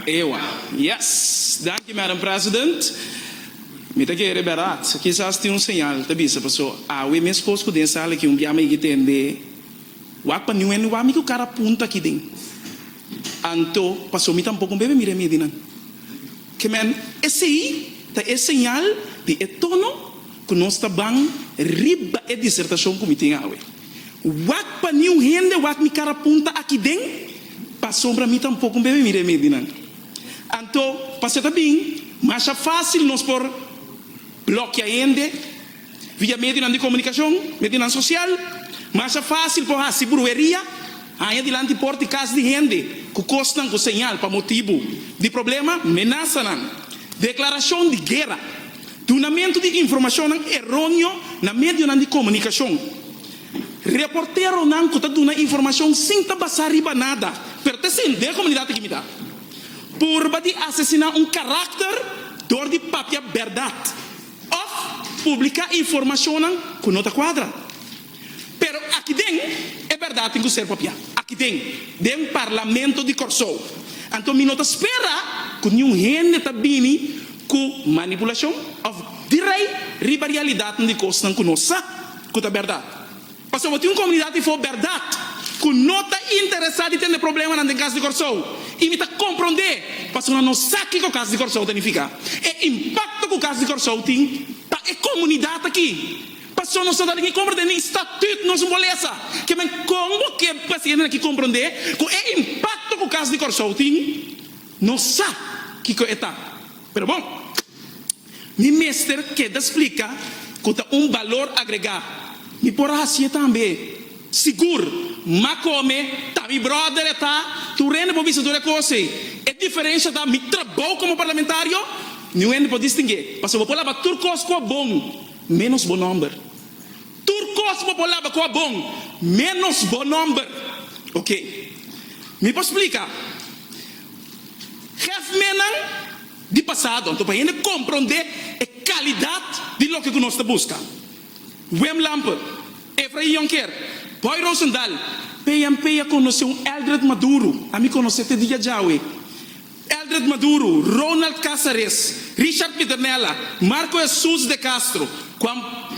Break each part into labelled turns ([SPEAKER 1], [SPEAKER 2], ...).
[SPEAKER 1] Ewa. Yes. Danki Madam President. Mi ta kere bèrdat. Kisas tin un señal ta bisa paso awe meskos ku den sala aki un bia mi a tende wak pa niun hende wak mi ku kara punta aki den. Anto paso mi tampoko bebe mi remedinan. Ke men esei ta e señal di e tono ku nos ta ban riba e disertashon ku mi tin awe. Wak pa niun hende wak mi kara punta aki den, pasobra mi tampoko bebe mi remedinan. Anto, pasobra ta bin masha fásil nos por blokia hende via medionan di komunikashon, medionan sosial. Masha fásil por hasi bruheria, haña dilanti porta di kas di hende ku kosnan ku señal pa motibu di problema, menasanan, deklarashon di guera, dunamentu di informashonnan eróneo na medionan di komunikashon, reporteronan ku ta duna informashon sin ta basá riba nada, pero ta esei den e komunidat aki mi ta purba di asesiná un karakter dor di papia bèrdat òf publiká informashonnan ku no ta kuadra. Pero aki den e bèrdat tin ku ser papiá. Aki den, den Parlamento di Kòrsou. Anto mi no ta spera ku niun hende ta bini ku manipulashon òf drei riba realidatnan di kosnan ku nos sa ku ta bèrdat. Pasobra bo tin un komunidat ifó bèrdat ku no ta interesá di tende problemanan den Kas di Kòrsou. I mi ta komprondé pasobra nan no sa kiko Kas di Kòrsou ta nifiká. E impakto ku Kas di Kòrsou tin pa e komunidat aki. Pasobra nos no ta den komprondé ni statüt nos un bolesa. Ke men kon bo ke presidente aki komprondé ku e impakto ku Kas di Kòrsou tin, nos sa kiko e ta. Pero bon, mi mester keda splika ku ta un balor agregá. Mi por a hasié tambe. Sigur, m'a kome, ta mi bròder e ta, tur hende por bisa tur e kos ei. E diferensha ta mi trabou komo parlamentario, niun hende por distingué. Pasobra bo por laba tur kos ku a bon. Ménos bo nòmber. Tur kos bo por laba ku a bon, ménos bo nòmber. Oke. Mi por splika. Hefmennan di pasado, anto pa hende komprondé e kalidat di loke ku nos ta buska. Wim Lampe, Efrain Jonker, Boy Rozendal, PNP a konosé un Eldred Maduro, ami konosé te dia djawe. Eldred Maduro, Ronald Casares, Richard Pieternella, Marco Jesus de Castro,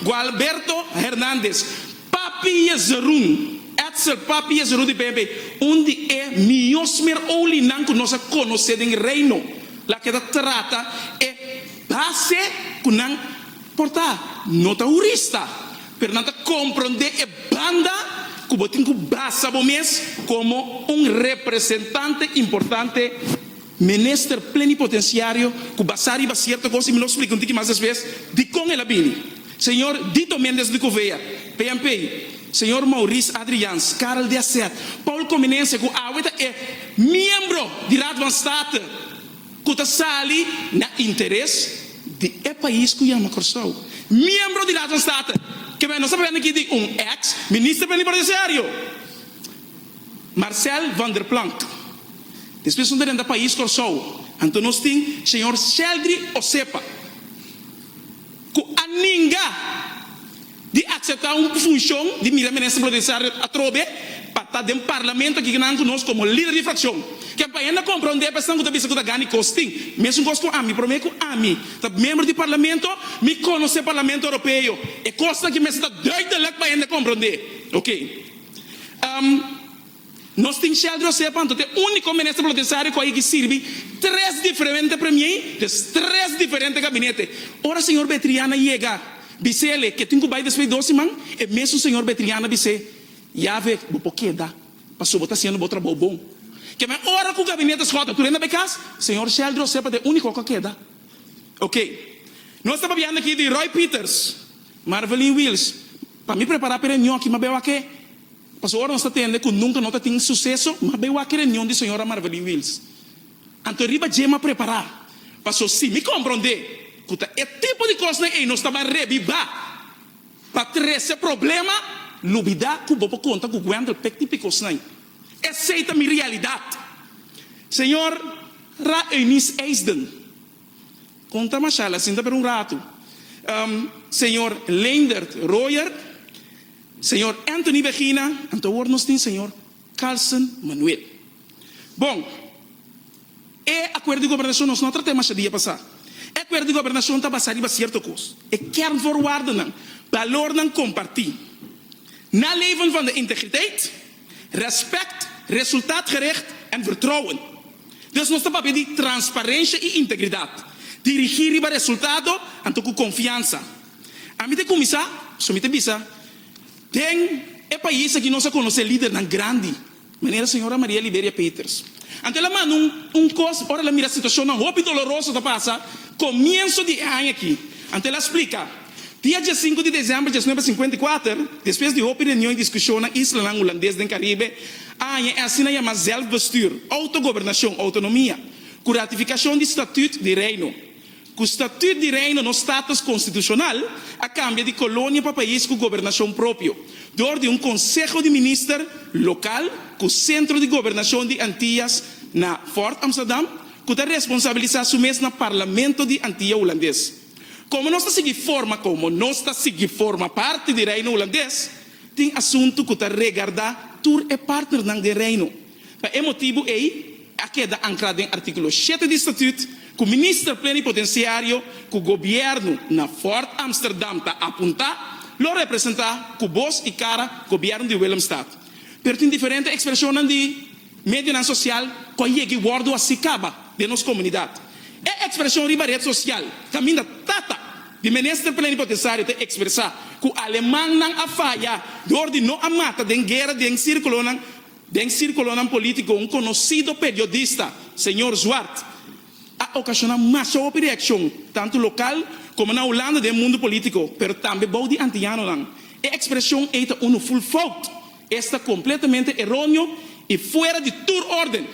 [SPEAKER 1] Gualberto Hernandez, Papi Yezerun, Edsel Papi Yezerun di PNP, un di e mihó smerolinan ku nos a konosé den Reino, la keda trata e base ku nan por ta no ta hurista, pero nan ta komprondé e banda ku bo tin ku basa bo mes komo un representante importante, minister plenipotensiario ku basá riba sierto kos i mi lo splika un tiki mas despues dikon el a bini. Señor Dito Mendez de Gouveia, PNP, Señor Maurice Adriaans, Karel de Asset, Paul Comenencia ku awe ta e miembro di Raad van State, ku ta sali na interes di e pais ku yama Kòrsou. Miembro di Raad van State, ke nos ta papia aki di un eks minister plenipotenciario, Marcel van der Plank. Despues nos ta drenta pais Kòrsou, anto nos tin señor Sheldry Osepa ku a ninga di akseptá un funshon di mira minister plenipotenciario atrobe pa ta den parlamento aki nan ku nos komo lider di frakshon. Ke pa hende komprondé pa esnan ku ta bisa ku ta gana i kos tin mesun kos ku ami. Promé ku ami ta miembro di parlamento mi konosé parlamento europeo. E kosnan aki mester ta duidelijk pa hende komprondé. Oke. Nos tin Sheldry Osepa, anto ta e úniko minister plenipotenciario ku a yegi sirbi tres diferente premier, dus tres diferente gabinete. Ora señor Betriana yega, bis'ele ke tin ku bai despues di dos siman, e mesun señor Betriana bis'é, Yave, bo por keda, pasobra bo ta hasiendo bo trabou bon. Ke men ora ku gabinete Schotten tur hende a bai kas, señor Sheldry Osepa ta e úniko ku a keda. Oke. Nos ta papiando aki di Roy Pieters, Marvelyn Wiels. Pa mi prepará pa e reunion aki, m'a bai wak e. Pasobra ora nos ta tende ku nunka no ta tin suseso, m'a bai wak e reunion di señora Marvelyn Wiels. Anto riba dje m'a prepará. Paso si mi komprondé ku ta e tipo di kosnan ei nos ta bai rebibá pa trese problema, lubidá ku bo por konta ku Gwendel p'e tipo di kosnan ei. Esei ta mi realidat. Señor Ra Eunice Eisden konta masha, el a sinta per un ratu. Señor Leendert Royer. Señor Anthony Begina, anto awor nos tin señor Carlson Manuel. Bon, e akuerdo di gobernashon nos no a trat'é masha dia pasá. E akuerdo di gobernashon ta basá riba sierto kos, e kernvoorwaardennan, balornan kompartí, naleven van de integriteit, rèspèkt, resultaatgericht en vertrouwen. Dus nos ta papia di transparensha i integridat, dirigí riba resultado anto ku konfiansa. Ami ta kuminsá, so mi ta bisa, den e pais aki nos a konosé lidernan grandi, manera señora Maria Liberia Peters. Anto el a manda un un kos ora el a mira situashonnan hopi doloroso ta pasa komienso di e aña aki. Anto el a splika, Dia diesinku di desèmber 1954, despues di hopi reunion i diskushon na islanan hulandes den Karibe, a haña e asina yamá zelfbestuur, outogobernashon, outonomia, ku ratifikashon di Statüt di Reino. Ku Statüt di Reino nos status konstitushonal a kambia di kolonia pa pais ku gobernashon propio, dor di un Konseho di Minister lokal ku sentro di gobernashon di Antias na Fort Amsterdam, ku ta responsabilisá su mes na Parlamento di Antia Hulandes. Komo nos ta sigui forma komo nos ta sigui forma parti di Reino Hulandes, tin asuntu ku ta regardá tur e partnernan den Reino. Pa e motibu ei a keda ankrá den artíkulo shete di Statüt ku Minister Plenipotensiario ku Gobièrnu na Fort Amsterdam ta apuntá lo representá ku bos i kara Gobièrnu di Willemstad. Pero tin diferente ekspreshonnan di medionan sosial ku a yega i wòrdu hasi kaba den nos komunidat. E ekspreshon riba ret sosial kaminda tata di Minister Plenipotensiario ta ekspresá ku alemannan a faya dor di no a mata den guera den sírkulonan Den sírkulonan polítiko un konosido periodista, señor Zwart, a okashoná masha hopi reakshon, tantu lokal komo na Hulanda den mundu polítiko, pero tambe bou di antianonan. E ekspreshon ei ta unu ful fout, esta kompletamente eróneo i fuera di tur órden.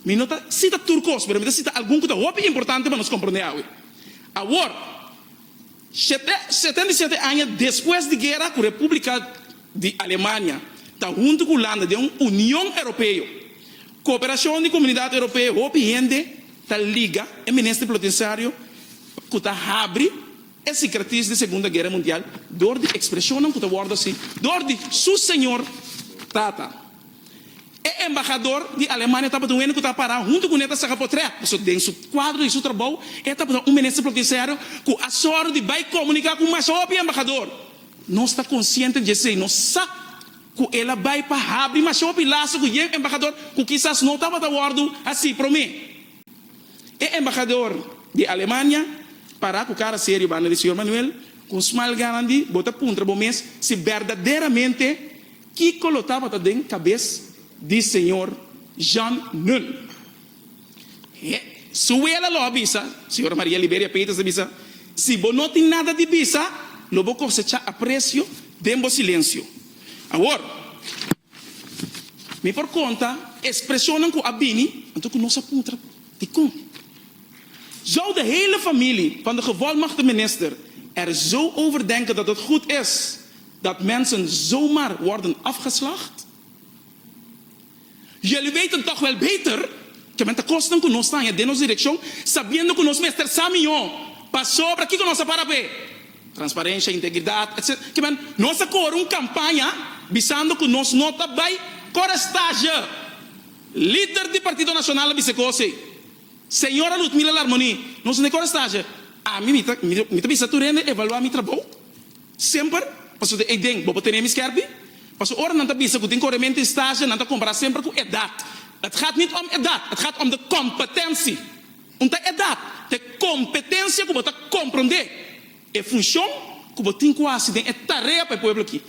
[SPEAKER 1] Mi no ta sita tur kos, pero mi ta sita algun ku ta hopi importante pa nos komprondé awe. Awor, 77 aña despues di guera ku Repúblika di Alemania ta huntu ku Hulanda den un Union Europeo, Koperashon di Komunidat Europeo, hopi hende ta liga e minister plotensiario ku ta habri e sikratris di Segunda Guera Mundial dor di ekspreshonnan ku ta wòrdu hasi dor di su señor tata. E embahador di Alemania tabata un hende ku ta pará huntu kuné ta saka potrèt, pasobra den su kuadro di su trabou e tabata un minister planipotensiario ku a sòru di bai komuniká ku masha hopi embahador. Nos ta konsiente di esei, nos sa ku el a bai pa habri masha hopi laso ku yen embahador ku kisas no tabata wòrdu hasí promé. E embahador di Alemania pará ku kara serio banda di señor Manuel ku un smal grandi, bo ta puntra bo mes si berdaderamente Kiko lo tabata den kabes di señor Jean Null? He, su wela lo a bisa, señora Maria Liberia Peters a bisa, si bo no tin nada di bisa, lo bo kosechá apresio den bo silensio. Awor, mi por konta ekspreshonnan ku a bini, anto ku nos a puntra dikon. Zou de hele familie van de gevolmachtigde minister er zo over denken dat het goed is Dat mensen zomaar worden afgeslacht? Jullie weten toch wel beter? Ke men ta kosnan ku nos ta haña den nos direkshon sabiendo ku nos mester sa mihó pasobra kiko nos a para p'e? Transparensha, integridat, etc. Ke men nos a kore un kampaña bisando ku nos no ta bai kore stage. Lider di Partido Nashonal a bisa e kos ei. Señora Ludmila Larmonie, nos no ta kore stage. Ami mi ta mi ta bisa tur hende evaluá mi trabou. Semper, pasobra ei den bo por tene mi skerpi. Pasobra ora nan ta bisa ku tin korementu i stage, nan ta kompará semper ku edat. Het gaat niet om edat, het gaat om de kompetensie. Un ta edat, ta e kompetensia ku bo ta komprondé e funshon ku bo tin ku hasi den e tarea pa e pueblo aki.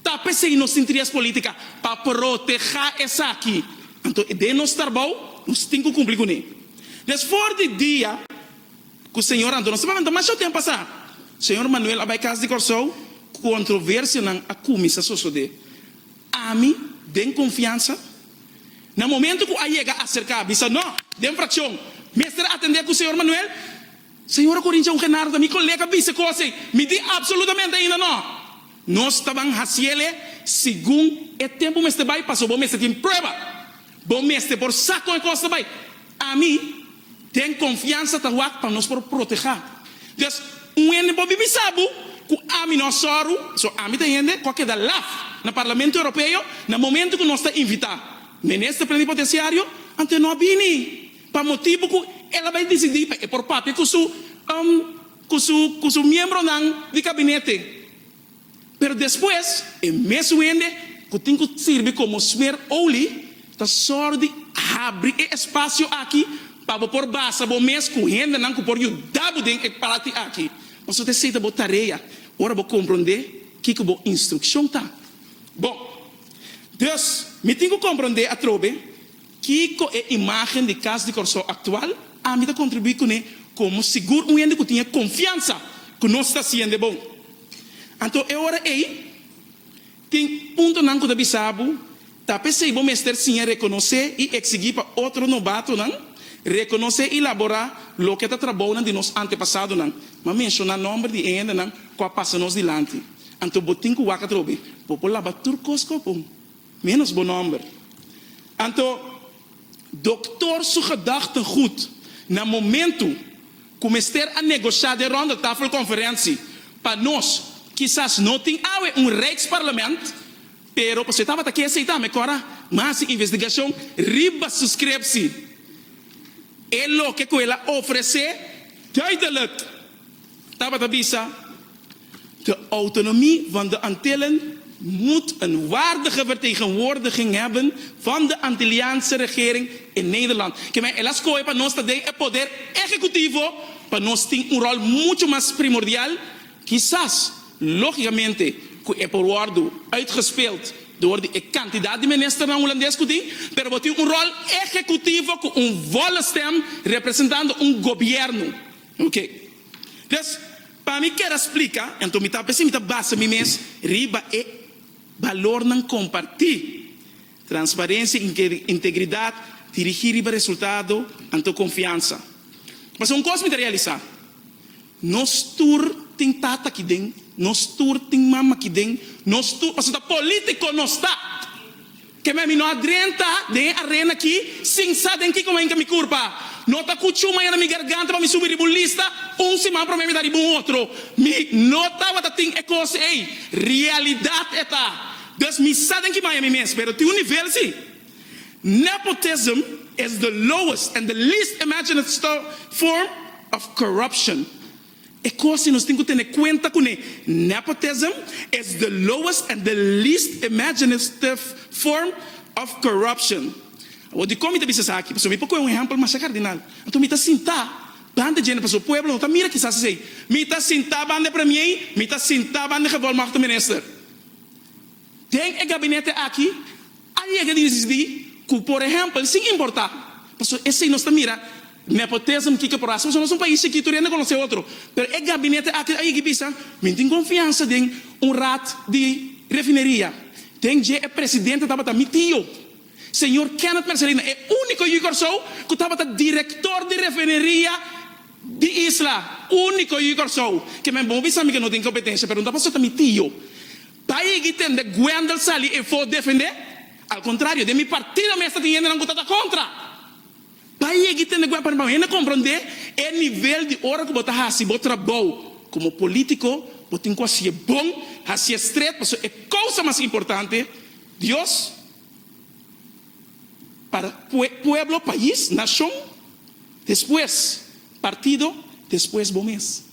[SPEAKER 1] Ta p'esei nos tin trias politika, pa protehá esaki. Anto den nos trabou nos tin ku kumpli kuné. Des for di dia. Ku señor Anto nos ta papia masha tempu pasá. Señor Manuel a bai kas di Kòrsou, kontroversianan a kuminsá sosodé. Ami, den konfiansa, na momentu ku a yega aserká bisa no, den frakshon, mester atendé ku señor Manuel. Señora Corincha Ugenardo ta mi kolega bisa kos ei, mi di apsolutamente ainda no. Nos ta ban hasiele segun e tempu mester bai pasobra bo mester tin prueba. Bo mester por sa kon e kos ta bai. Ami den konfiansa ta wak pa nos por protehá. Dus, un hende por bibi sa bo ku ami no a sòru, so ami ta hende ku a keda laf na Parlamento Europeo na momentu ku nos ta invitá. Minister Plenipotenciario, anto e no a bini pa motibu ku el a bai disidí pa e por papia ku su ku su ku su miembronan di kabinete. Pero despues e mesun hende ku tin ku sirbi komo smer olie ta sòru di habri e espasio aki pa bo por basa bo mes ku hendenan ku por yuda bo den e parti aki. Pasobra ta esei ta bo tarea ora bo komprondé kiko bo instrukshon ta. Bon, dus mi tin ku komprondé atrobe kiko e imágen di Kas di Kòrsou aktual ami ta kontribuí kuné komo sigur un hende ku tin e konfiansa ku nos ta hasiendo e bon. Anto e ora ei tin puntonan ku ta bisa bo ta p'esei bo mester siña rekonosé i eksigí pa otro nobatonan rekonosé i laborá loke ta trabounan di nos antepasadonan. M'a menshoná nòmber di e hendenan ku a pasa nos dilanti. Anto bo tin ku wak atrobe. Bo por laba tur kos kopu, ménos bo nòmber. Anto doktor su gedachtengoed na momentu ku mester a negoshá den rondetafelconferentie pa nos kisas no tin awe un Rijksparlement, pero pasobra e tabata ke esei tambe kora mas investigashon riba su skrepsi. E loke ku el a ofresé duidelijk tabata bisa, De autonomie van de Antillen moet een waardige vertegenwoordiging hebben van de Antilliaanse regering in Nederland. Ke men el a skohe pa nos ta den e poder ehekutivo pa nos tin un ròl muchu mas primordial, kisas, lógikamente, ku e por wòrdu uitgespeeld door di e kantidat di ministernan hulandes ku tin, pero bo tin un ròl ehekutivo ku un volle stem representando un gobièrnu. Oké. Dus, pa mi keda splika, anto mi ta p'esei mi ta basa mi mes riba e balornan kompartí, transparensia, integridat, dirigí riba resultado, anto konfiansa. Pasobra un kos mi ta realisá, nos tur tin tata aki den, nos tur tin mama aki den, nos tur, pasobra ta polítiko nos ta. Keme mi no a drenta den e arena aki sin sa den kiko mi a hinka mi kurpa. No ta ku chuma yena mi garganta pa mi subi riba un lista, un siman promé mi ta riba un otro. Mi no tabata tin e kos ei. Realidat e ta. Dus mi sa den ki maya mi mes, pero tin un nivel si. Nepotism is the lowest and the least imaginative form of corruption. E kos si nos tin ku tene kuenta kuné, nepotism is the lowest and the least imaginative form of corruption. Awor dikon mi ta bisa esaki? Pasobra mi por kohe un ehèmpel masha kardinal. Anto mi ta sintá banda djene pasobra pueblo no ta mira kisas esei. Mi ta sintá banda e premier, mi ta sintá banda e gevolmachtigde minister. Den e gabinete aki a yega di disidí ku, por ehèmpel, sin importá, pasobra esei nos ta mira nepotism kiko por hasi, pasobra nos ta un pais chikitu, hende konosé otro, pero e gabinete aki a yega i bisa, Mi tin konfiansa den un raad di refineria, den dje e presidente tabata mi tio, señor Kenneth Mercelina, e úniko yu Kòrsou ku tabata direktor di refineria di isla, úniko yu Kòrsou. Ke men bo bisa mi ke no tin kompetensia, pero no ta pasobra ta mi tio. Ta yegi tende Gwendel sali efo defende? Al contrario, den mi partido mes ta tin hendenan cu ta ta contra. Ta yegi tende Gwendel, pa hende comprende e nivel di ora cu bo ta haci bo trabou como politico, bo tin cu hacié bon, hacié stret, pasobra e causa mas importante, Dios, para pueblo, pais, nacion, despues partido, despues bo mes.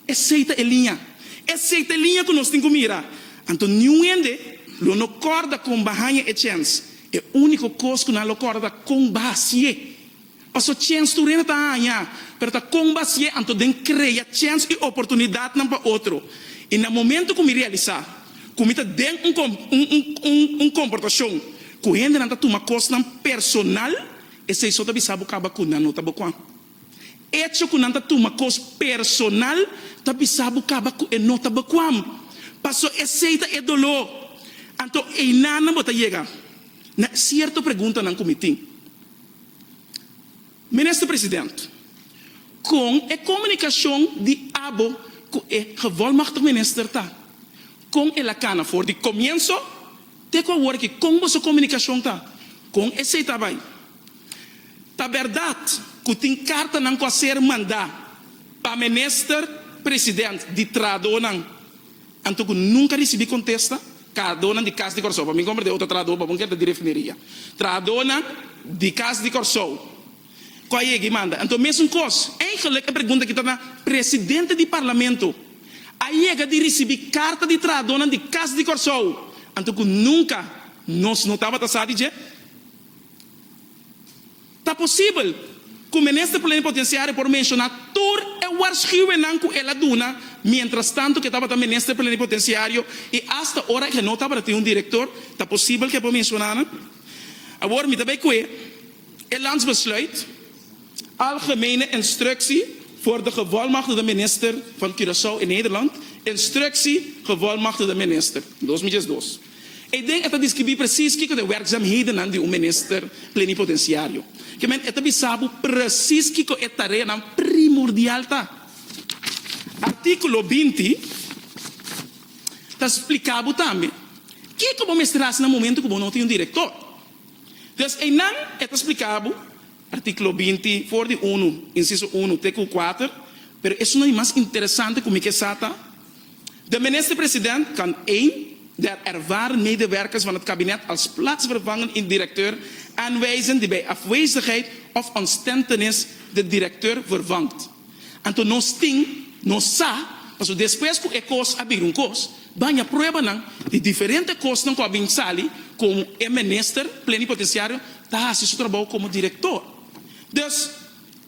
[SPEAKER 1] Esei ta e liña. Esei ta e liña ku nos tin ku mira. Anto niun hende lo no kòrda kon ba haña e chèns. E úniko kos ku nan lo kòrda ta kon ba hasié. Paso chèns tur hende ta haña, pero ta kon ba hasié anto den krea chèns i oportunidatnan pa otro. I na momento ku mi realisá ku mi ta den un un komportashon ku hendenan ta tuma kosnan personal, esei so ta bisa bo kaba ku nan no ta bo kua. Echo ku nan ta tuma kos personal ta bisa bo kaba ku e no ta bekwam. Paso esei ta e doló. Anto einanan bo ta yega na sierto preguntanan ku mi tin. Minister President, kon e komunikashon di abo ku e Gevolmachtig Minister ta? Kon el a kana for di komienso te ku awor aki? Kon boso komunikashon ta? Kon esei ta bai? Ta bèrdat ku tin kartanan ku a ser mandá pa Minister President di trahadónan anto ku nunka risibí kontesta? Trahadónan di Kas di Kòrsou, pa mi komprendé otro trahadó pa bo keda di refineria. Trahadónan di Kas di Kòrsou ku a yega i manda. Anto mesun kos, eigenlijk e pregunta aki ta na presidente di parlamento. A yega di risibí karta di trahadónan di Kas di Kòrsou, anto ku nunka nos no tabata sa di dje? Ta posibel ku Minister Plenipotenciario por menshoná tur e warschuwennan ku el a duna mientras tanto ku e tabata Minister Plenipotenciario i asta ora e no tabata tin un direktor? Ta posibel ku e por menshoná nan? Awor mi ta bai kue e Landsbesluit, Algemene Instructie voor de Gevolmachtigde Minister van Curaçao en Nederland, Instructie Gevolmachtigde Minister, 2012. Ei den e ta deskribí presis kiko ta e wèrkzaamhedennan di un minister plenipotensiario. Ke men e ta bisa bo presis kiko e tareanan primordial ta. Artíkulo 20 ta splika bo tambe kiko bo mester hasi na momentu ku bo no tin un direktor. Dus einan e ta splika bo, artíkulo 20 for di unu, insiso unu te ku kuater, pero esun di mas interesante ku mi ke sa ta, De minister-president kan één der ervaren medewerkers van het kabinet als plaatsvervangend directeur aanwijzen die bij afwezigheid of ontstentenis de directeur vervangt. Anto nos tin, nos sa, pasobra despues ku e kos a bira un kos, baña pruebanan di diferente kosnan ku a bin sali komo e minister plenipotenciario ta hasi su trabou komo director. Dus,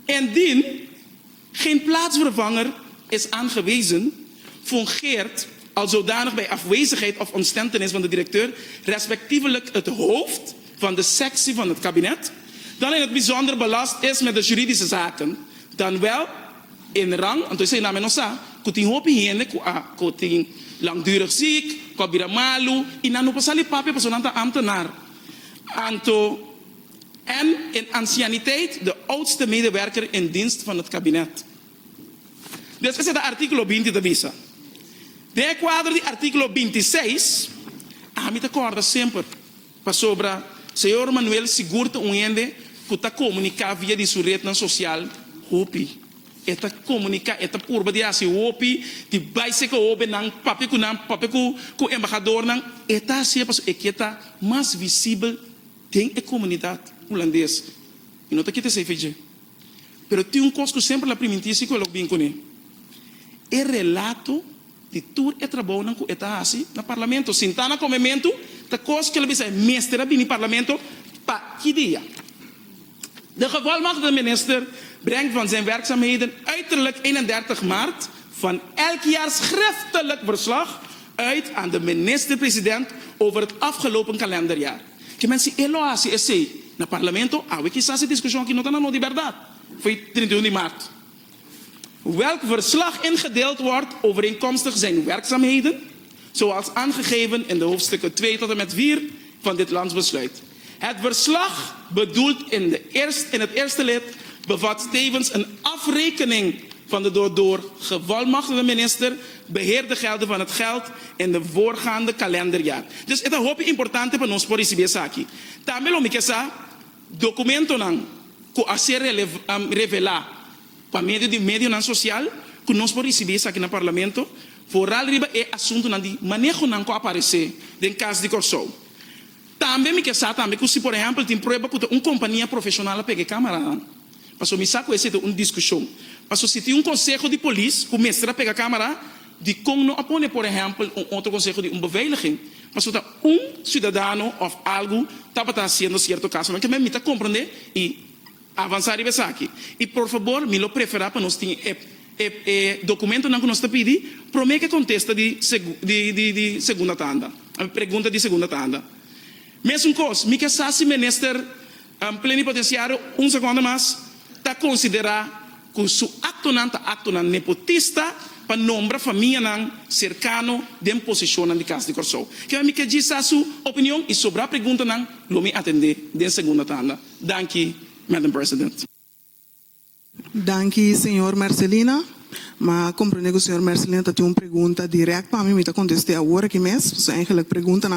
[SPEAKER 1] indien Geen plaatsvervanger is aangewezen, fungeert al zodanig bij afwezigheid of ontstentenis van de directeur respectievelijk het hoofd van de sectie van het kabinet, dan in het bijzonder belast is met de juridische zaken, dan wel in rang, anto esei nan no sa ku tin hopi hende ku a ku tin langdurig ziek, ku a bira malu i nan no por sali papia pasobra nan ta ambtenaar. Anto. En in anciëniteit de oudste medewerker in dienst van het kabinet. Dus esei ta artíkulo 20 ta bisa. Den e kuadro di artíkulo 26, ami ta kòrda semper, pasobra señor Manuel sigur ta un hende ku ta komuniká via di su retnan sosial hopi. E ta komuniká, e ta purba di hasi hopi, di bai seka hóbennan, papia ku nan, papia ku embahadornan. E ta hasié pasobra e ke ta mas visibel Den e komunidat hulandes mi no ta kita esei fe dje. Pero tin un kos ku semper la primintí si ku e lo bin kuné, e relato di tur e trabounan ku e ta hasi na parlamento. Sintá na komementu ta kos ku el a bisa e mester a bini parlamento pa ki dia. De gevolmachtigde minister brengt van zijn werkzaamheden uiterlijk 31 maart van elk jaar schriftelijk verslag uit aan de minister-president over het afgelopen kalenderjaar. Ke men si e lo hasi esei na parlamento, awe kisas e diskushon aki no ta na no di bèrdat, foi 31 di mart. Welk verslag ingedeeld wordt overeenkomstig zijn werkzaamheden, zoals aangegeven in de hoofdstukken 2 tot en met 4 van dit landsbesluit. Het verslag bedoeld in de in het eerste lid bevat tevens een afrekening van de door door gevolmachtigde minister beheerde gelden van het geld in de voorgaande kalenderjaar. Dus e ta hopi importante pa nos por ricibi esaki. Tambe lo mi ke sa documentonan cu a ser revela pa medio di medionan social cu nos por ricibi esaki na Parlamento, vooral riba e asuntonan di manehonan cu a aparece den Cas di Corsou. Tambe mi ke sa tambe ku si por ehèmpel tin prueba ku ta un kompania profeshonal a pega e kamaranan. Pasobra mi sa ku esei ta un diskushon. Pasobra si tin un konseho di polis ku mester a pega kamara, dikon no a pone por ehèmpel un otro konseho di un beveiliging? Pasobra ta un siudadano òf algu tabata hasiendo sierto kasonan ke mi ta komprendé i Avansá riba esaki. I por fabor mi lo preferá pa nos tin e e e dokumentonan ku nos ta pidi promé ku e kontesta di di di di segunda tanda, pregunta di segunda tanda. Mesun kos, mi ke sa si Minister Plenipotenciario, un sekonda mas, ta konsiderá ku su aktonan ta aktonan nepotista pa nombra famianan serkano den posishonnan di Kas di Kòrsou. Keba mi ke djis sa su opinion i sobrá preguntanan lo mi atendé den segunda tanda. Danki, Madam President.
[SPEAKER 2] Danki, señor Mercelina. Ma comprende cu señor Mercelina ta tin un pregunta direct pa mi, mi ta conteste awor aki mes, pasobra eigenlijk preguntanan.